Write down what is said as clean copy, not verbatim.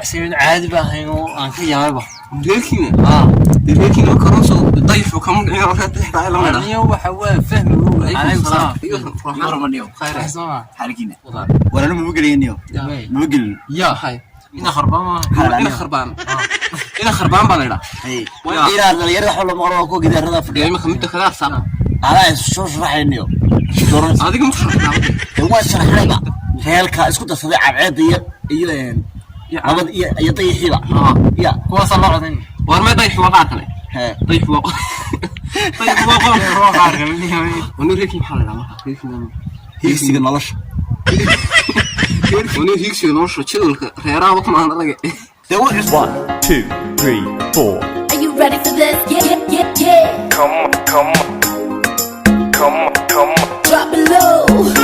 kacsan, caadi ba ahayn oo aan ka yaabayba. Reerkiina dee, reerkiina marka hore soo dayixu kama dhicin, markaa dayax dhacay lama idhaa. Aniyo waxa waa fahmi uu. Calaykum salaam. Warmaniyo. Khayr. Soma. Xaalkiina waranu mama geliniyo, mama gelin. Ya. Hay. Ina kharbaan ma. Ina kharbaan, ina kharbaan baa la idhaa. Ilaa dhalinyarada waxa la maqlo waa kuwa gidaarada fadhiya. Imika midda kale arsaaq. Adaa soo sharaxayniyo. Adiga ma sharaxdaa? Waa sharaxayba, reelka isku darsaday cadceedda iyo labada iyo dayixiiba ya. Kuwaas loo codayn. War mee, dayax waa qaar kale. Hee. Dayax waa qoon. Waa qaar kale. Wani reerkii maxaa la idhaa marka reerkii? Hiigsiga nolosha. Wani hiigsiga nolosha, jadwalka reeraha kuma aan arage. Dee wuxuu One, two, three, four. Are you ready for this? Yeah. Come on, come on. Come on, come on. Drop it low.